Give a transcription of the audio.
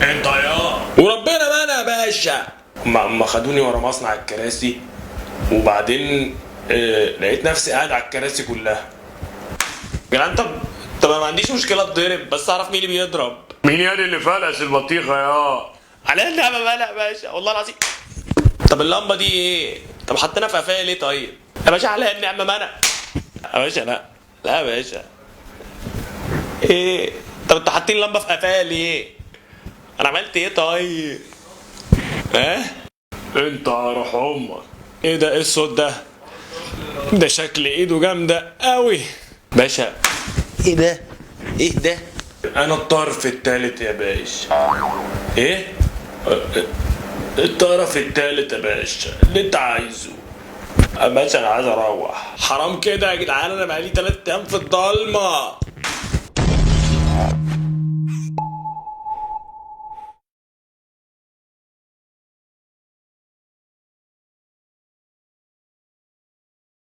انت يا وربنا ما انا يا باشا. ما خدوني ورا مصنع الكراسي، وبعدين لقيت نفسي قاعد على الكراسي كلها. يا جدعان، طب انا ما عنديش مشكلة اتضرب، بس اعرف مين اللي بيضرب. مين يا اللي فلس البطيخه يا على النعمة ما انا يا باشا، والله العظيم. طب اللمبة دي ايه؟ طب حطينا في قفايا ليه طيب؟ يا باشا على النعمة ما انا يا باشا. لا لا يا باشا، ايه؟ طب انتوا حاطين لمبة في قفايا ليه؟ انا عملت ايه طيب؟ ها؟ انت روح امك. ايه ده؟ ايه الصوت ده؟ ده شكل ايده جامدة قوي باشا. ايه ده؟ ايه ده؟ انا الطرف التالت يا باشا. ايه؟ الطرف التالت يا باشا، اللي انت عايزه يا باشا. انا عايز اروح. حرام كده يا جدعان، انا بقالي 3 ايام في الضلمة.